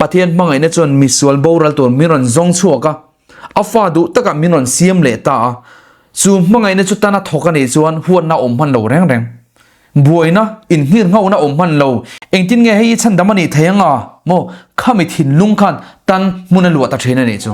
Pathian hmangaihna chuan misual boral tur min rawn zawng chhuak a, a fa duh takah min rawn siam leh ta a. Chu hmangaihna chu tan a thawk a nih chuan huatna a awm hman lo reng reng. Buaina, inhngir nghauhna awm hman lo. Engtin nge hei i chhandam a nih thei anga maw? Khami thinlung khan tan hmun a luah ta thin a nih chu.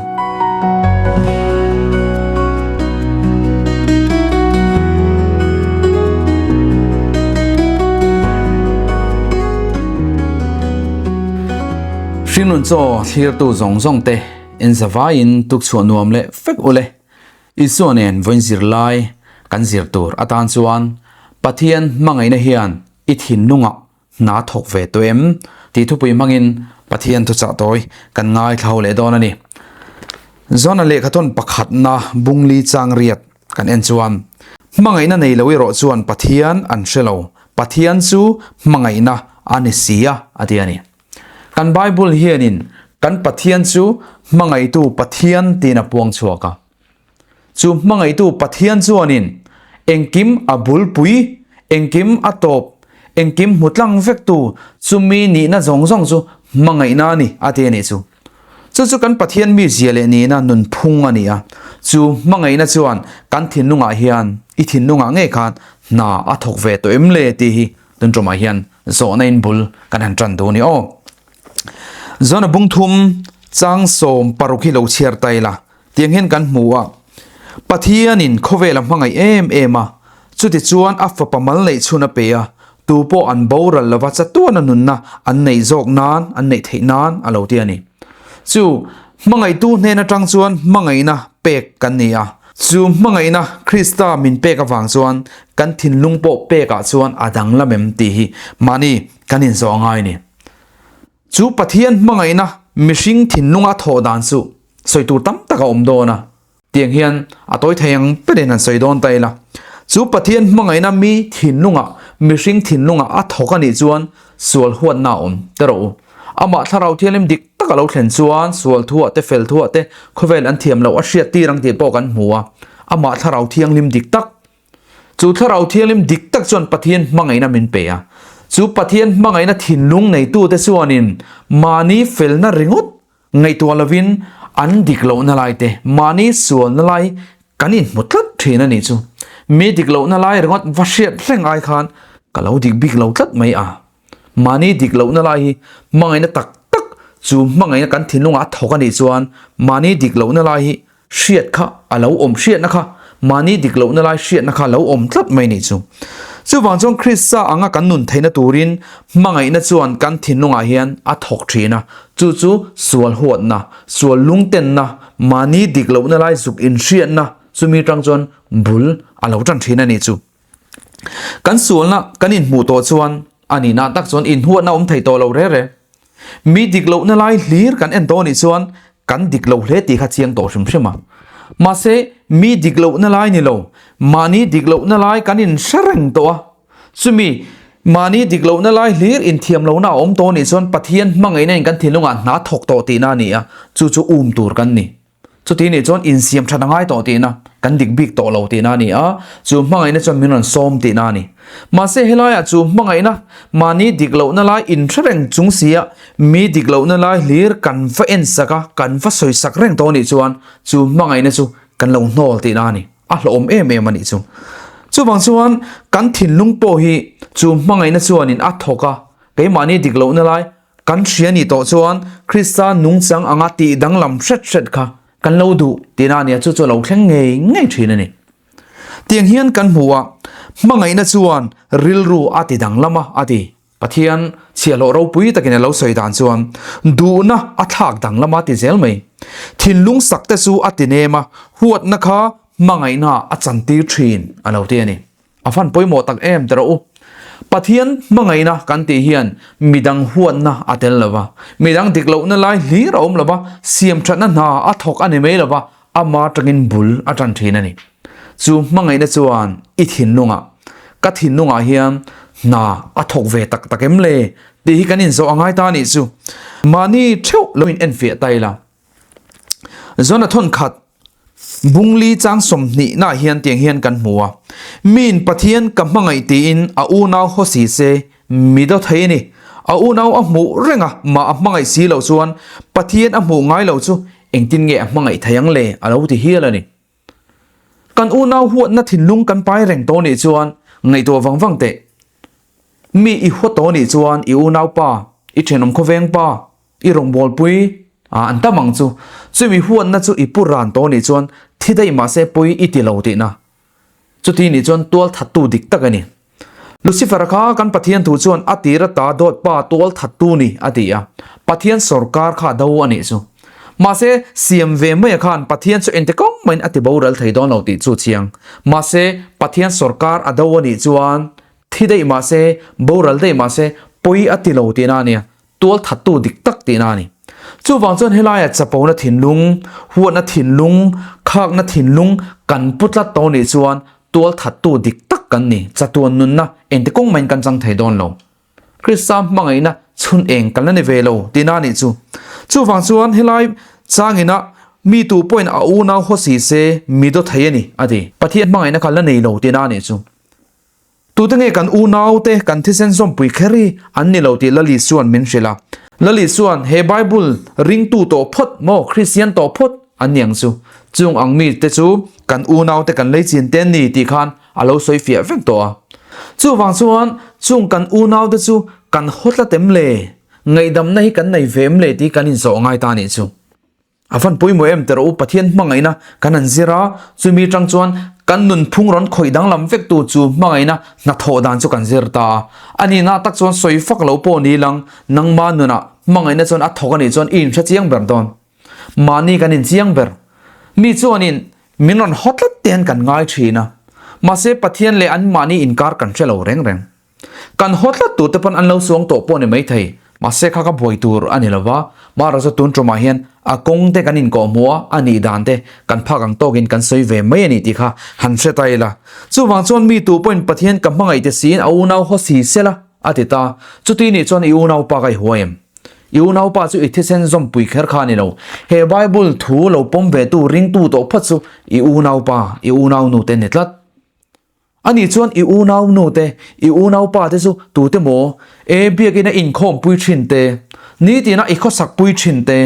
Hringnun chaw thlirtu zawng zawng te en zavaiin tukchhuah nuam leh fek ule. Isua nen vawiin zirlai kan zir tur atan chuan Pathian hmangaihna hian i thinlungah hna thawk ve tawh em tih thupui hmangin Pathian thuchah tawi kan ngaithla ho leh dawn a ni. Zona lehkhathawn pakhatna bungli chang riat kan en chuan hmangaihna nei lo erawh chuan Pathian an hre lo, Pathian chu hmangaihna a ni si a a ti a ni. Kan Bible hianin kan Pathian chu hmangaihtu Pathian tiin a puang chhuak a. Chu hmangaihtu Pathian chuanin engkim a bulpui, engkim a tawp, engkim hmu tlang vektu chumi nihna zawng zawng chu hmangaihna a ni a ti a nih chu. Chu chu kan Pathian mizia leh nihna nunphung a ni a. Chu hmangaihna chuan kan thinlungah hian i thinlungah ngei khan hna a thawk ve tawh em le tih hi Tun ṭumah hian zawhna in bul kan han ṭan duh a ni aw. Zawhna bung thum chang 16 hi lo chhiar ta ila, tiang hian kan hmu a, Pathianin khawvel a hmangaih em em a, chutichuan a fapa mal neih chhun a pe a, tu pawh an boral lova chatuana nunna an neih zawk nan, an neih theih nan a lo ti a ni. Chu hmangaihtu hnen aṭang chuan hmangaihna pek kan ni a. Chu hmangaihna Krista min pek avang chuan kan thinlung pawh pekah chuan a danglam em tih hi mahni kan inzawh a ngai a ni. Chu Pathian hmangaihna mihring thinlunga thawh dan chu sawi tur tam tak a awm dawn a, tiang hian a tawi thei ang berin han sawi dawn ta ila. Chu Pathian hmangaihna mi thinlungah mihring thinlungah a thawk a nih chuan sual huatna a awm ta rawh u. Amah Thlarau Thianghlim dik tak a lo thlen chuan sual thuah te, fel thuah te khawvel an thiam loh a hriat tir ang tih pawh kan hmu a. Amah Thlarau Thianghlim dik tak, chu Thlarau Thianghlim dik tak chuan Pathian hmangaihna min pe a. Chu Pathian hmangaihna thinlung neitute chuanin mahni felna ringawt ngaihtuah lovin an dik lohna lai te, mahni sualna lai kan inhmu tlat thin a nih chu. Mi dik lohna lai ringawt va hriat reng ai khan ka lo dik bik lo tlat mai a. Mahni dik lohna lai hi hmangaihna tak tak chu hmangaihna kan thinlungah a thawk a nih chuan mahni dik lohna lai hi hriat kha a lo awm hriatna kha mahni dik lohna lai hriatna kha a lo awm tlat mai nih chu. Chuvang chuan Krista anga kan nun theihna turin hmangaihna chuan kan thinlungah hian a thawk thin a, chu chu sual huatna, sual lungtenna, mahni dik lohna lai zuk inhriatna chumi tang chuan bul a lo tan thin a nih chu. Kan sualna kan inhmuh tawh chuan a nihna tak chuan inhuatna awm thei tawh lo re re. Mi dik lohna lai hlir kan en tawh anih chuan kan dik lo hle tih kha chiang tawh hrim hrim a. Mahse, mi dik lohna lai ni lo, mahni dik lohna lai kan inhre reng tawh a. Chumi mahni dik lohna lai hlir inthiam lohna a awm tawh anih chuan Pathian hmangaihna in kan thinlungah hna thawk tawh tihna a ni a, chu chu um tur kan ni. Chuti nih chuan insiam that a ngai tawh tihna, kan dik bik tawh lo tihna a ni a, chu hmangaihna chuan min rawn sawm tihna a ni. Mahse helaiah chu hmangaihna mahni dik lohna lai inhre reng chung sia mi dik lohna lai hlir kan va en sak a, kan va sawi sak reng tawh nih chuan chu hmangaihna chu kan lo hnawl tihna a ni. A hlawhawm em em a nih chu. Chuvang chuan kan thinlung pawh hi chu hmangaihna chuanin a thawk a, keimahni dik lohna lai Kan hria nih tawh chuan Krista nungchang anga tih danglam hret hret kha kan lo duh tihna a nia, chu chu a lo thleng ngei ngei thin a ni. Tiang hian kan hmu a, hmangaihna chuan rilru a ti danglam a, a ti. Pathian chhiahhlawh ropui takin a lo sawi dan chuan duhna a thlak danglam a ti zel mai. Thinlung sak te chu a ti nem a, huatna kha hmangaihna a chantir thin a lo ti a ni. A fan pawimawh tak em teh rawh u. Pathian hmangaihna kan tih hian midang huatna a tel lo va, midang dik lohna lai hlir a awm lo va, siam thatna hna a thawk a ni mai lo va, ama tangin bul a tan thin a ni. Chu hmangaihna chuan i thinlungah, ka thinlungah hian hna a thawk ve tak tak em le tih hi kan inzawh a ngai ta a nih chu. Mahni theuh lo in enfiah ta ila. Jonathan khat Bungli chang 20 nah hian tiang hian kan hmu a, Miin Pathian ka hmangaih tiin a unau haw si se, mi daw thei a ni. A unau a hmuh reng a, mah a hmangaih si loh chuan Pathian a hmuh ngai loh chu engtin nge a hmangaih thei ang le a lo ti hial a ni. Kan unau huatna thinlung kan pai reng tawh nih chuan ngaihtuah vang vang teh. Mi i huat tawh nih chuan i unaupa, i thenawm khawveng pa, i rawngbawlpui a an tam ang chu. Chumi huatna chu i pu ran tawh nih chuan thi daih mahse pawi i ti lo tihna. Chuti nih chuan tual thattu dik tak a ni. Lucifer-a kha kan Pathian thu chuan a tir ata dawt pa tual thattu ni a ti a, Pathian sawrkar kha a do a nih chu. Mahse, siam ve maia khan Pathian chu engti kawng mahin a ti boral thei dawn lo tih chu chiang. Mahse, Pathian sawrkar a do a nih chuan thi daih mahse, boral daih mahse pawi a ti lo tihna a nia. Tual thattu dik tak tihna a ni. Chuvang chuan helaia chapona thinlung, huatna thinlung, khakna thinlung kan pu tlat tawh nih chuan tual thattu dik tak kan ni. Chatuan nunna engti kawng mahin kan chang thei dawn lo. Krista hmangaihna chhun eng kan la ni ve lo tihna a nih chu. Chuvang chuan helai changina mi tu pawhin a unau haw si se mi daw thei a ni a ti. Pathian hmangaihna kha la nei lo tihna a nih chu. Tute nge kan unaute kan thisen zawmpui kher hi an ni lo tih Lali chuan min hrilh a. Lali chuan he Bible ringtu tawh phawt maw Kristian tawh phawt an ni ang chu. Chung ang mite chu kan unaute kan lei chin te an ni tih khan a lo sawi fiah vek tawh a. Chuvang chuan chung kan unaute chu kan haw tlat em le? Ngaihdamna hi kan nei ve em le tih kan inzawh ngai ta nih chu. A van pawimawh em teh rawh u, Pathian hmangaihna kan han zir a, chumi atang chuan kan nunphung rawn khawih danglam vek tu chu hmangaihna hnathawh dan chu kan zir ta a. A nihna tak chuan sawi fak lo pawh ni lang, nangma nunah hmangaihna chuan a thawk a nih chuan i inhre chiang ber dawn. Mahni kan inchiang ber. Mi chuanin min rawn haw tlat te hian kan ngai thin a, mahse Pathian leh anmahni inkar kan hre lo reng reng. Kan haw tlat tur te pawn an lo suang tawh pawh a ni maithei. Mahse kha ka buai tur a ni lova, Maharaja tun tumah hian a kawng te kan inkawh hmuh a, a nih dan te kan phak ang tawkin kan sawi ve mai a ni tih kha han hre ta ila. Chuvang chuan mi tu pawhin Pathian ka hmangaih te siin a unau haw si sela a ti ta. Chuti nih chuan i unaupa ka i huai em? I unaupa chu i thisen zawmpui kher kha a ni lo. He Bible thu lo pawm ve tu ringtu tawh phawt chu i unaupa, i unaunu te ni tlat. Ani chuan i unaunu te, i unaupa te chu tute maw? E, biakina inkhawmpui thin te, nitina i khawsakpui thin te,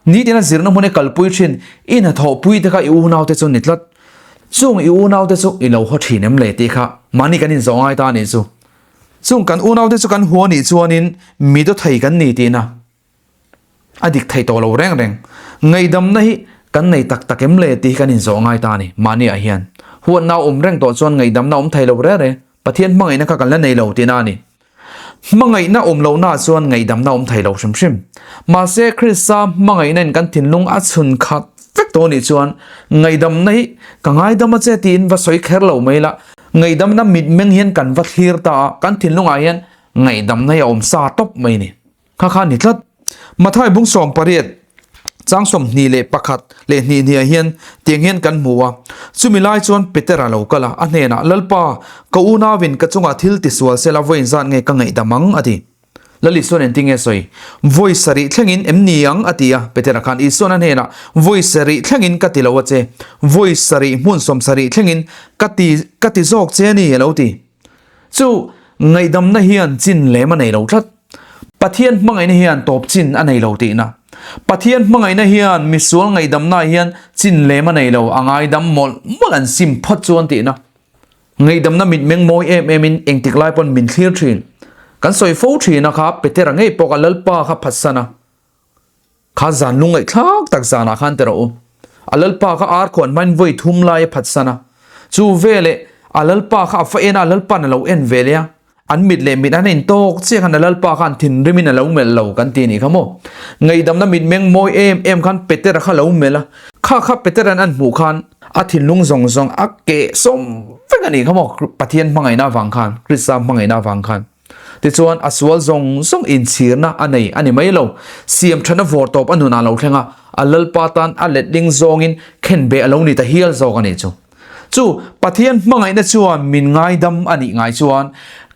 nitina zirna hmun i kalpui thin, i hnathawhpui te kha i unaute chu ni tlat. Chung i unaute chu i lo haw thin em le tih kha mahni kan inzawh ngai ta a nih chu. Chung kan unaute chu kan hua nih chuanin mi dawthei kan ni tihna. A dik thei tawh lo reng reng. Ngaihdamna hi kan nei tak tak em le tih hi kan inzawh ngai ta a ni. Mahniah hian huatna a awm reng tawh chuan ngaihdamna a awm thei lo reng reng. Pathian hmangaihna kha kan la nei lo tihna a ni. Hmangaihna awm lohnaah chuan ngaihdamna a awm thei lo hrim hrim. Mahse Krista hmangaihna in kan thinlung a chhun khat vek tawh nih chuan ngaihdamna hi ka ngaidam a che tiin va sawi kher lo mai la. Ngaihdamna mitmeng hian kan va thlir ta a, kan thinlungah hian ngaihdamna hi a awm sa tawp mai a ni. Kha kha ni tlat. Mathai bung 18, chang 21 leh hnih hniah hian tiang hian kan hmu a. Chumi lai chuan Petera lo kal a, a hnenah, Lalpa, ka unauin ka chungah thil tisual sela vawiin zat nge ka ngaihdam ang? a ti. Lal Isuan engtin nge sawi? Vawi sarih thlengin em ni ang? a ti a. Petera khan Isuan a hnenah, Vawi sarih thlengin ka ti lo a che, vawi sarih hmun 70 thlengin ka ti ka ti zawk che a ni, a lo ti. Chu ngaihdamna hian chin lem a nei lo tlat. Pathian hmangaihna hian tawp chin a nei lo tihna. Pathian hmangaihna hian misual ngaihdamna hian chin lem a nei lo, a ngaidam mawlh mawlh an sim phawt chuan tihna. Ngaihdamna mitmeng mawi em em in engtik lai pawn min thlir thin. Kan sawi fo thin a kha Petera ngei pawh kha Lalpa kha phatsan a. Kha zan lungngaihthlak tak zanah khan ti rawh u. A lalpa kha ar khuan hmain vawi thum lai a phatsan a. Chu veleh a lalpa kha a fa en a, a lalpa'n a lo en ve leh a. An mit leh mit an intawk chiah khan a lalpa khan thinrimin a lo melh lo kan ti a nih kha maw. Ngaihdamna mitmeng mawi em em khan Petera kha lo melh a. Kha kha Petera'n an hmuh khan a thinlung zawng zawng a keh sawm vek a nih kha maw Pathian hmangaihna avang khan, Krista hmangaihna avang khan. Tichuan, a sual zawng zawng inchhirna a nei a ni mai lo. Siam thana vawr tawp a nunah lo thleng a, a Lalpa tan a letling zawngin khenbeh a lo ni ta hial zawk a nih chu. Chu Pathian hmangaihna chuan min ngaidam a nih ngai chuan,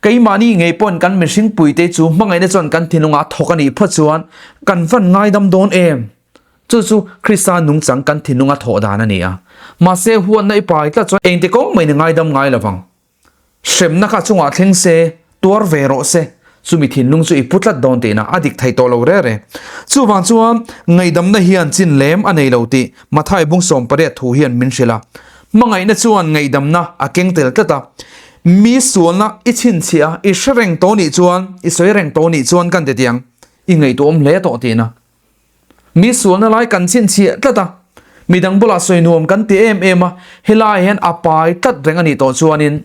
keimahni ngei pawn kan mihring puite chu hmangaihna chuan kan thinlungah a thawk a nih phawt chuan kan van ngaidam dawn em? Chu chu Krista nungchang kan thinlunga thawh dan a ni a. Mahse, huatna i pai tlat chuan engti kawng mai ni ngaidam ngai lovang. Hremna kha chungah thleng se, tuar ve rawh se. Chumi thinlung chu i pu tlat dawn tihna a dik thei tawh lo re re. Chuvang chuan ngaihdamna hian chin lem a nei lo tih Mathai bung 18 thu hian min hrilh a. Hmangaihna chuan ngaihdamna a keng tel tlat a. Mi sualna i chhinchhiah a, i hre reng tawh nih chuan, i sawi reng tawh nih chuan kan ti tiang i ngaihtuahawm hle tawh tihna. Mi sualna lai kan chhinchhiah tlat a, midang bulah sawi nuam kan ti em em a, helai hian a pai tlat reng a nih tawh chuanin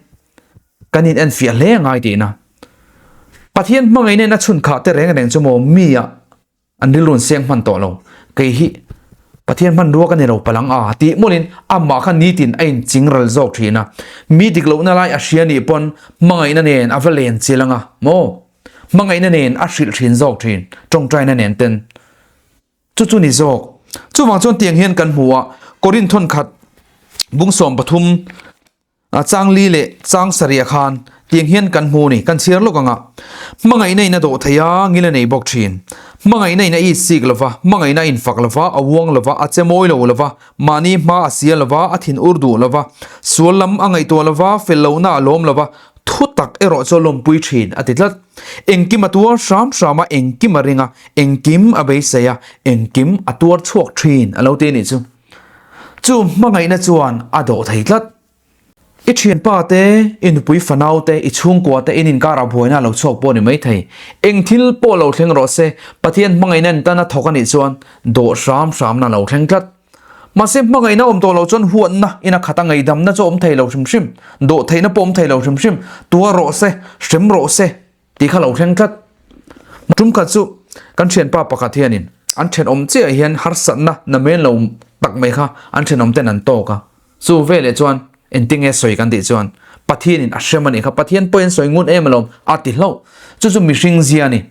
kan in enfiah hle a ngai tihna. Pathian hmangaihna in a chhun khah te reng reng chu maw mi ah an rilru an seng hman tawh lo. Kei hi Pathian hmanrua ka ni lo palang a tih mawlhin amah kha nitin a in ching ral zawk thin a. Mi dik lohna lai a hria nih pawn hmangaihna nen a va len chil anga maw? Hmangaihna nen a hrilh thin zawk thin tawngtaina nen ten. Chu chu ni zawk. Chuvang chuan tiang hian kan hmu a, Korinth thawn khat bung 13, A chang li leh chang sarih khan tiang hian kan hmu ni, kan chhiar lawk ang a. Hmangaihna in a dawh thei a, ngil a nei bawk thin. Hmangaihna in a it sik lo va, hmangaihna a infak lo va, a uang lo va, a che mawi lo lo va, mahni hma a sia lo va, a thin ur duh lo va, sual lam a ngaihtuah lo va, fel lohna a lawm lo va, thu tak erawh chu a lawmpui thin, a ti tlat. Engkim a tuar hram hram a, engkim a ring a, engkim a beisei a, engkim a tuar chhuak thin, a lo ti a nih chu. Chu hmangaihna chuan a dawh thei tlat. I thianpa te, i nupui fanau te, i chhungkua te in inkar ah buaina a lo chhuak pawh a ni maithei. Eng thil pawh lo thleng rawh se, Pathian hmangaihna in tan a thawk a nih chuan dawh hram hramna a lo thleng tlat. Mahse hmangaihna awm tawh loh chuan huatna in a khat a ngaihdamna chu a awm thei lo hrim hrim, dawh theihna pawh awm thei lo hrim hrim, tuar rawh se, hrem rawh se tih kha lo thleng tlat. Tum khat chu kan thianpa pakhat hianin an thenawm chiah hian harsatna namen lo tak mai kha an thenawm ten an tawk a. Chu veleh chuan engtinge sawi kan tih chuan Pathianin a hrem a nih kha, Pathian pawhin sawi ngun em alawm a ti hlauh. Chu chu mihring zia a ni.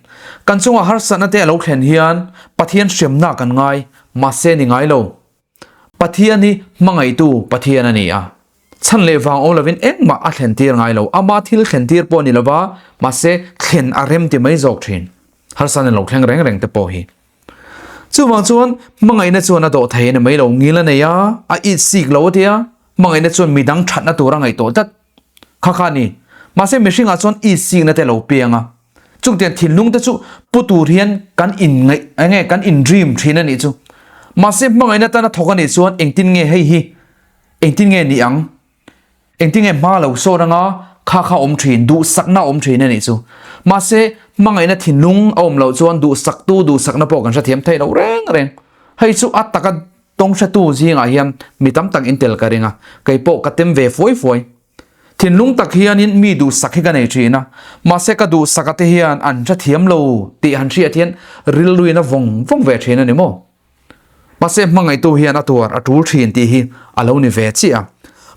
Kan chungah harsatna te a lo thlen hian Pathian hremna kan ngai, mahse ni ngai lo. Pathian hi hmangaihtu Pathian a ni a. Chhan leh vang awm lovin engmah a thlen tir ngai lo. Ama thil thlen tir pawh a ni lova, mahse thlen a rem ti mai zawk thin. Harsatna lo thleng reng reng te pawh hi. Chuvang chuan hmangaihna chuan a dawh thei a ni mai lo, ngil a nei a, a it sik lo a tia, hmangaihna chuan midang thatna tur a ngaihtuah tlat kha kha a ni. Mahse mihringah chuan it sikna te a lo piang a, chutiang thinlung te chu pu tur hian kan inngaih eng nge kan in dream thin a nih chu. Mahse hmangaihna tan a thawk a nih chuan engtin nge hei hi engtin nge ni ang? Engtinge hma lo sawn anga kha kha awm thin, duhsakna awm thin a nih chu. Mahse, hmangaihna thinlung a awm loh chuan duhsaktu duhsakna pawh kan hrethiam thei lo reng reng. Hei chu a taka tawng hretu zingah hian mi tam tak in tel ka ring a, kei pawh ka tem ve fuai fuai. Thinlung tak hianin mi duhsak hi ka nei thin a, mahse ka duhsaka te hian an hrethiam lo tih han hriat hian rilruin a vawng vawng ve thin a ni maw? Mahse hmangaihtu hian a tuar a tul thin tih hi a lo ni ve chiah a.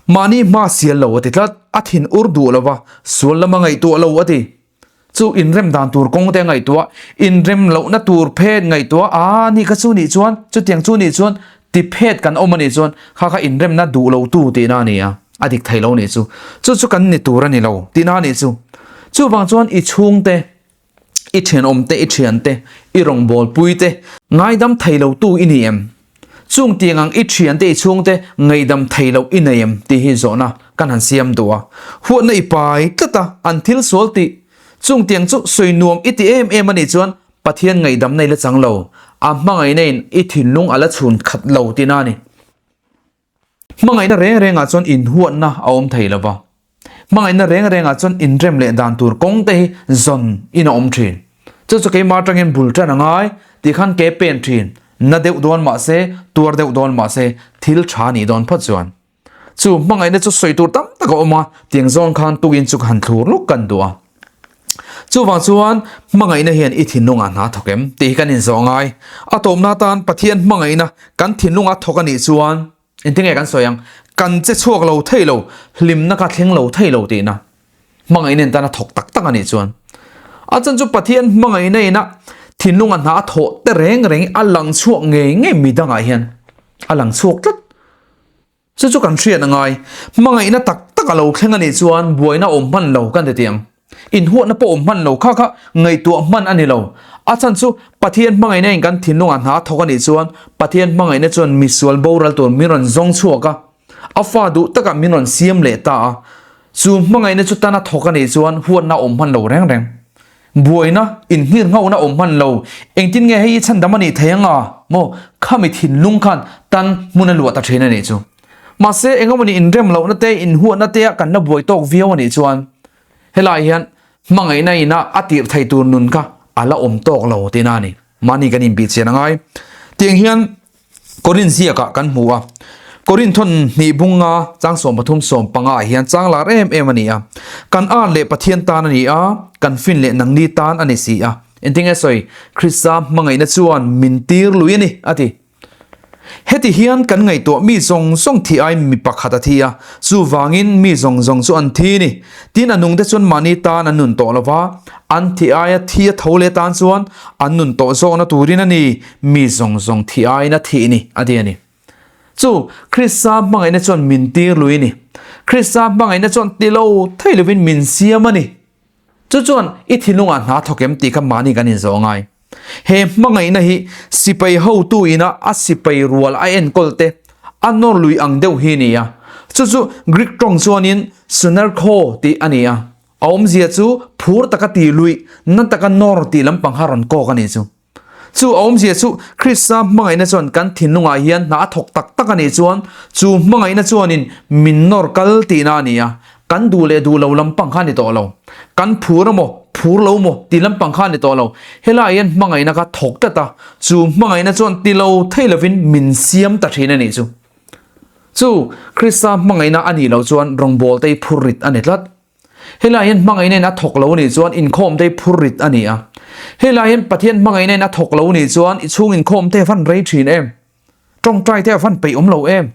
Mahni hma sial lo a ti tlat, a thin ur duh lo va, sual lama ngaihtuah lo a ti. Chu inrem dan tur kawng te a ngaihtuah, inrem lohna tur phet ngaihtuah, aa ni kha chu nih chuan, chutiang chu nih chuan ti phet kan awm a nih chuan kha kha inremna duh lo tu tihna a ni a, a dik thei lo nih chu. Chu chu kan ni tur a ni lo tihna a nih chu. Chuvang chuan i chhungte I thianawm te, i thian te, i rawngbawlpui te ngaidam thei lo tu i ni em? Chung tiang ang i thian te, i chhung te ngaidam thei lo i nei em? tih hi zawhna kan han siam duh a. Huatna i pai tlat a, an thil sual tih. Chung tiang chu sawi nuam i ti em em a nih chuan Pathian ngaihdamna i la chang lo, a hmangaihna in i thinlung a la chhun khat lo tihna a ni. Hmangaihna reng rengah chuan inhuatna a awm thei lo va. Hmangaihna reng rengah chuan inrem leh dan tur kawng te hi zawn in a awm thin. Chu chu keimah atangin bul tan a ngai tih khan ke pen thin. Na deuh dawn mah se, tuar deuh dawn mah se, thil tha nih dawn phawt chuan. Chu hmangaihna chu sawi tur tam tak a awm a, tiang zawng khan tukin chu ka han thlur luk kan duh a. Chuvang chuan hmangaihna hian i thinlungah hna thawk em tih hi kan inzawh ngai. A tawpna atan Pathian hmangaihna kan thinlungah thawk a nih chuan engtin nge kan sawi ang? Kan che chhuak lo thei lo, hlimna kha thleng lo thei lo tihna. Hmangaihna in tan a thawk tak tak a nih chuan. A chan chu Pathian hmangaihna ina thinlunga hna a thawh te reng reng a lang chhuak ngei ngei midangah hian a lang chhuak tlat. Chu chu kan hriat a ngai. Hmangaihna tak tak a lo thleng a nih chuan buaina awm hman lo kan ti tiang. Inhuatna pawh awm hman lo kha kha ngaihtuah hman a ni lo. A chhan chu Pathian hmangaihna in kan thinlungah hna a thawk a nih chuan Pathian hmangaihna chuan misual boral tur min rawn zawng chhuak a, a fa duh takah min rawn siam leh ta a. Chu hmangaihna chu tan a thawk a nih chuan huatna awm hman lo reng reng. Buaina, inhlir nghauhna awm hman lo, engtin nge hei i chhandam a nih thei anga maw? Khami thinlung khan tan hmun a luah ta thin a nih chu. Mahse, engemawni inrem lohna te, inhuatna te ah kan la buai tawk viau a nih chuan helai hian hmangaihna ina a tirh thei tur nun kha a la awm tawk lo tihna a ni. Mahni kan inbih chian a ngai. Tiang hian Korinth ziakah kan hmu a, Korinth thawn hnih bunga chang 13 15 ah hian chang lar em em a ni a. Kan ar leh Pathian tan a ni a, kan fin leh nangni tan a ni si a. Engtin nge sawi? Krista hmangaihna chuan min tir lui a ni, a ti. Heti hian kan ngaihtuah mi zawng zawng thi aiin mi pakhat a thi a, chuvangin mi zawng zawng chu an thi ni. Tin a nungte chuan mahni tan an nun tawh lo va, an thi aia thi a tho leh tan chuan an nun tawh zawkna turin a ni, mi zawng zawng thi aiin a thih ni, a ti a ni. Chu Krista hmangaihna chuan min tir lui a ni. Krista hmangaihna chuan ti lo thei lovin min siam a ni. Chu chuan i thinlungah hna thawk em tih kha mahni kan inzawh ngai. He hmangaihna hi sipai hotu ina a sipai rual a enkawl te a nawr lui ang deuh hi a ni a. Chu chu Greek tawng chuanin sunarkho tih a ni a. A awmzia chu phur taka tih luih, na taka nawr tih lampang kha rawn kawk a nih chu. Chu a awmzia chu Krista hmangaihna chuan kan thinlungah hian hna a thawk tak tak a nih chuan chu hmangaihna chuanin min nawr kal tihna a ni a. Kan duh leh duh lo lampang kha a ni tawh lo. Kan phur emaw, phur lo maw tih lampang kha a ni tawh lo. Helaiah hian hmangaihna kha thawk tlat a, chu hmangaihna chuan ti lo thei lovin min siam ta thin a nih chu. Chu Krista hmangaihna a nih loh chuan rawngbawlte hi phur rit a ni tlat. Helaiah hian hmangaihna in a thawk lo nih chuan inkhawmte hi phur rit a ni a. Helaiah hian Pathian hmangaihna in a thawk lo nih chuan i chhung inkhawmte a van rei thin em? Tawngtai te a van peih awm lo em?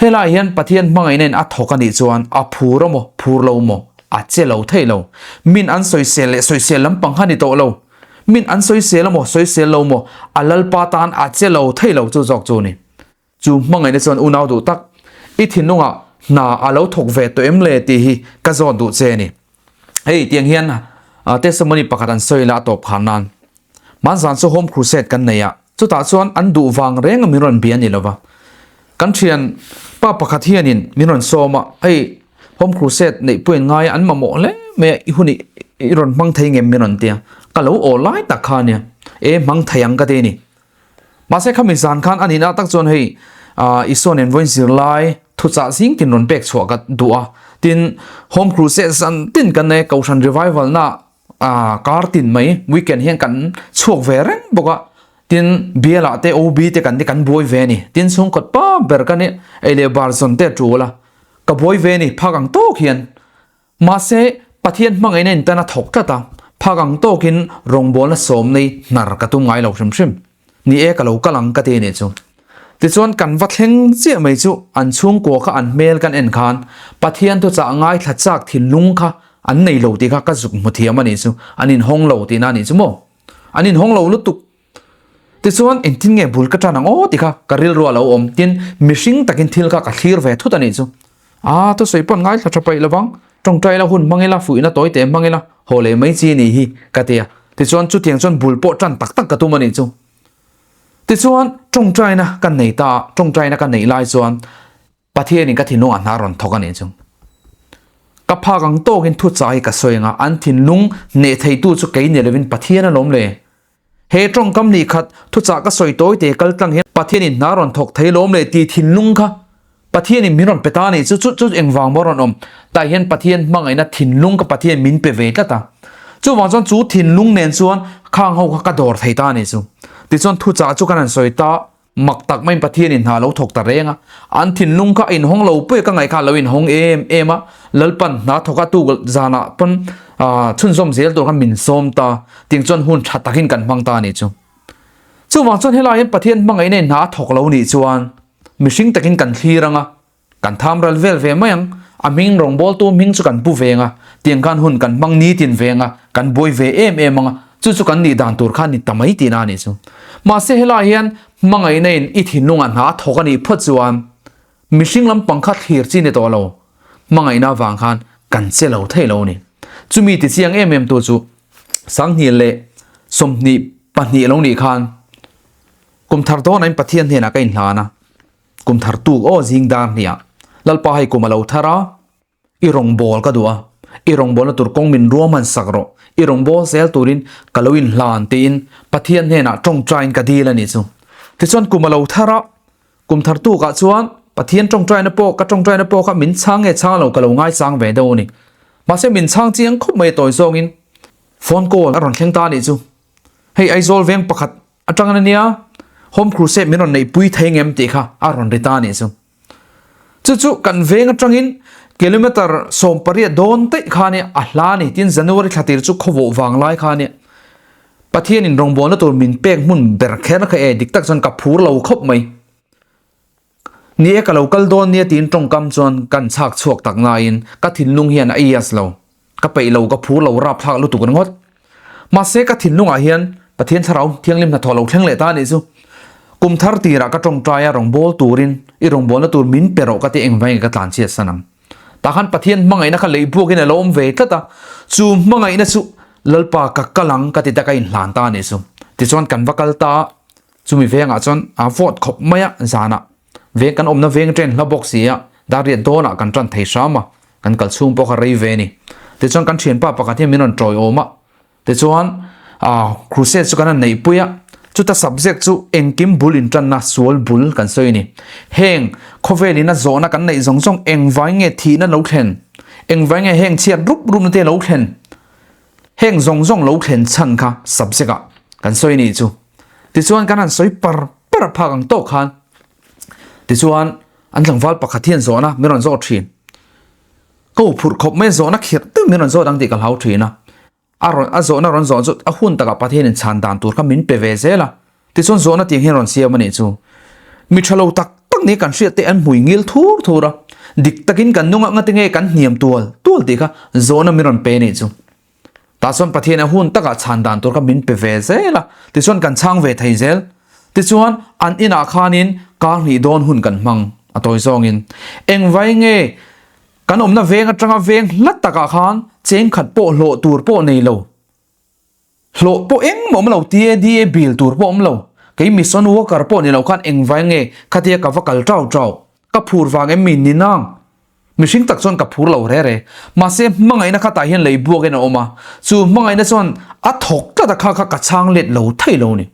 Helaiah hian Pathian hmangaihna in a thawk a nih chuan a phur a maw, phur lo maw? A che lo thei lo. Min an sawisel leh sawisel lampang kha ni tawh lo. Min an sawisel a maw, sawisel lo maw? A Lalpa tan a che lo thei lo chu zawk chu ni. Chu hmangaihna chuan unau duh tak, i thinlungah hna a lo thawk ve tawh em le tih hi ka zawt duh che a ni. Hei tiang hian testimony pakhat an sawi la a tawp khan nan. Hmanzan chu home crusade kan nei a, chutah chuan an duh vang reng a min rawn bia a ni lova. Kan thian pa pakhat hianin min rawn sawm a, hei home crusade neih pawhin ngai an mamawh hle mai a, i hun i rawn hmang thei ngem min rawn ti a, ka lo aw lai tak kha a nia, e hmang thei ang ka ti a ni. Mahse khami zan khan a nihna tak chuan hei Isua nen vawiin zirlai thuchah zing tin rawn pek chhuah ka duh a. Tin, Home Crusade zan tin kan nei a, Kohhran Revival na kar tin mai weekend hian kan chhuak ve reng bawk a. Tin, bialah te OB te kan ni kan buai ve a ni. Tin, chhungkawt pa ber ka ni ei leh bar zawn te a tul a, ka buai ve a ni phak ang tawk hian. Mahse, Pathian hmangaihna in tan a thawk tlat a, phak ang tawkin rawngbawlna sawm nei hnar ka tum ngai lo hrim hrim. Ni e, ka lo kal ang ka ti a nih chu. Tichuan kan va thleng chiah mai chu an chhungkua kha an hmel kan en khan Pathian thuchah ngaithla chak thinlung kha an nei lo tih kha ka zuk hmu thiam a nih chu, an inhawng lo tihna a nih chu maw? An inhawng lo lutuk. Tichuan engtin nge bul ka tan ang aw tih kha ka rilru a lo awm. Tin, mihring takin thil kha ka thlir ve thut a nih chu. A, thusawi pawn ngaithla tha paih lovang, tawngtai la hun hmang ila, fuihna tawi teh hmang ila, haw leh mai chi nih hi ka ti a. Tichuan chutiang chuan bul pawh tan tak tak ka tum a nih chu. Tichuan tawngtaina ka nei ta a, tawngtaina ka neih lai chuan Pathianin ka thinlungah hna rawn thawk a nih chu. Ka phak ang tawkin thuchah hi ka sawi ang a, an thinlung hneh theitu chu kei ni lovin Pathian alawm le. He tawngkam nih khat thuchah ka sawi tawi te kal tlang hian Pathianin hna rawn thawk thei lawm le tih thinlung kha Pathianin min rawn pe ta a nih chu chu chu engvang maw rawn awm tah hian Pathian hmangaihna thinlung kha Pathian min pe ve tlat a. Chuvang chuan chu thinlung nen chuan khang ho kha ka dawr thei ta a nih chu. Tichuan thuchah chu kan han sawi ta Mak tak maiin Pathianin hna lo thawk ta reng a, an thinlung kha a inhawng lo pawh ka ngaih kha a lo inhawng em em a, Lalpan hna thawk a tuk zanah pawn chhunzawm zel tur khan min sawm ta, tiang chuan hun tha takin kan hmang ta a nih chu. Chuvang chuan helai hian Pathian hmangaihna in hna a thawk lo nih chuan mihring takin kan thlir ang a, Kan tham ral vel ve mai ang, a hming rawngbawltu hming chu kan pu ve ang a, tiang khan hun kan hmang nitin ve ang a, kan buai ve em em ang a, chu chu kan nih dan tur kha ni ta mai tihna a nih chu. Mahse helaiah hian hmangaihna in i thinlungah hna a thawk a nih phawt chuan mihring lampang kha thlir chi ni tawh lo, hmangaihna avang khan kan che lo thei lo a ni. Chumi ti chiang em em tu chu 20 leh 22 lo nih khan kum thar dawnah in Pathian hnenah ka inhlan a. Kum thar tuk aw zing dar hniah Lalpa hei kum a lo thar a, i rawngbâwl ka duh a. I rawngbawlna tur kawng min ruahman sak rawh, i rawngbâwl zel turin ka lo inhlan tiin Pathian hnenah tawngtaiin ka dil a nih chu. Tichuan kum a lo thar a, kum thar tukah chuan Pathian tawngtaina pawh ka tawngtaina pawh kha min chhang nge chhang lo ka lo ngaichang ve deuh a ni. Mahse min chhang chiang khawp mai a tawi zawngin phone call a rawn thleng ta a nih chu. Hei Aizawl veng pakhat atangin a nia, Home Crusade min rawn neihpui thei ngem tih kha a rawn ri ta a nih chu. Chu chu kan veng atangin kilometer 18 dawn daih kha nia a hla a ni. Tin January thla tir chu khawvawh vang lai kha nia Pathianin rawngbawlna tur min pek hmun ber kher kha e dik tak chuan ka phur lo khawp mai. Ni e ka lo kal dawn nia tiin tawngkam chuan kan chhak chhuak tak naiin ka thinlung hian a ias lo. Ka peih lo, ka phur lo rapthlak lutuk ringawt. Mahse ka thinlungah hian Pathian Thlarau Thianghlim hnathawh lo thleng leh ta a nih chu. Kum thar tirah ka tawngtai a rawngbâwl turin i rawngbâwlna tur min pe rawh ka ti engvai nge ka tlan chhiat san ang. Tah khan Pathian hmangaihna kha lei buakin a lo awm ve tlat a, chu hmangaihna chu Lalpa ka kal ang ka ti ta ka inhlan ta a nih chu. Tichuan kan va kal ta a, chumi vengah chuan a vawt khawp mai a zanah. Veng kan awmna veng train hla bawk si a, dar riat dawnah kan tan thei hram a, kan kal chhung pawh kha rei ve a ni. Tichuan kan thianpa pakhat hian min rawn tawiawm a, tichuan ah crusade chu kan han neihpui a, chuta subject chu engkim bul intanna sual bul kan sawi a ni. Heng khawvelin a zawhna kan neih zawng zawng engvai nge thihna lo thlen, engvai nge heng chhiat rup rupna te lo thlen, heng zawng zawng lo thlen chhan kha subject ah kan sawi a nih chu. Tichuan kan han sawi par par a phak ang tawk khan tichuan an tlangval pakhat hian zawhna min rawn zawt thin. Ka u phurh khawp mai zawhna khirh deuh min rawn zawt ang tih ka hlau thin a. A rawn a zawhna rawn zawh chu a hun takah Pathianin chhan dan tur kha min pe ve zel a. Tichuan zawhna tiang hian rawn siam a nih chu. Mi tha lo tak tak nia kan hriat te an hmui ngil thur thur a. Dik takin kan nungah ngate nge kan hniam tual tual tih kha zawhna min rawn pe a nih chu. Tah chuan Pathian a hun takah chhan dan tur kha min pe ve zel a, tichuan kan chhang ve thei zel. Tichuan an inah khanin kar hnih dawn hun kan hmang a tawi zawngin. Engvai nge kan awmna veng atanga veng hla takah khan cheng khat pawh hlawh tur pawh nei lo, hlawh pawh engmah awm lo, TADA bill tur pawh awm lo, kei mission worker pawh ni lo khan engvai nge khatia ka va kal tau tau, ka phur vang em mi ni nang? Mihring tak chuan ka phur lo re re. Mahse hmangaihna kha tah hian lei buakin a awm a, chu hmangaihna chuan a thawk tlat a kha kha ka chhang let lo thei lo ni.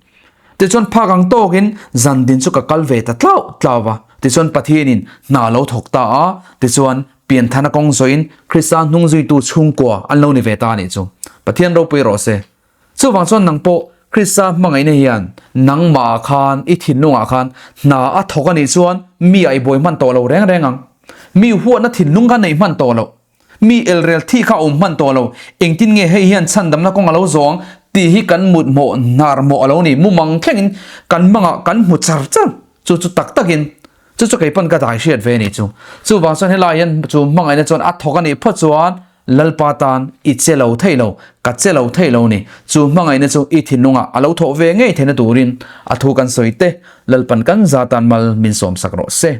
Tichuan phak ang tawkin zan din chu ka kal ve ta tlau tlau va. Tichuan Pathianin hna lo thawk ta a, tichuan pianthana kawng zawhin Krista hnungzuitu chhungkua an lo ni ve ta a nih chu. Pathian ropui rawh se. Chuvang chuan nang pawh Krista hmangaihna hian nangmah khan i thinlungah khan hna a thawk a nih chuan mi a i buai hman tawh lo reng reng ang. Mi huatna thinlung kha neih hman tawh loh. Mi elrel thih kha a awm hman tawh lo. Engtin nge hei hian chhandamna kawng a lo zawh ang tih hi kan mut hmawh hnar hmawh a lo ni. Mumang thlengin kan hmangah kan hmu char char. Chu chu tak takin chu chu kei pawn ka dai hriat ve a nih chu. Chuvang chuan helai hian chu hmangaihna chuan a thawk a nih phawt chuan Lalpa tan i che lo thei lo, ka che lo thei lo ni. Chu hmangaihna chu i thinlungah a lo thawh ve ngei theihna turin a thu kan sawi te, Lalpan kan za tan mal min sawmsak rawh se.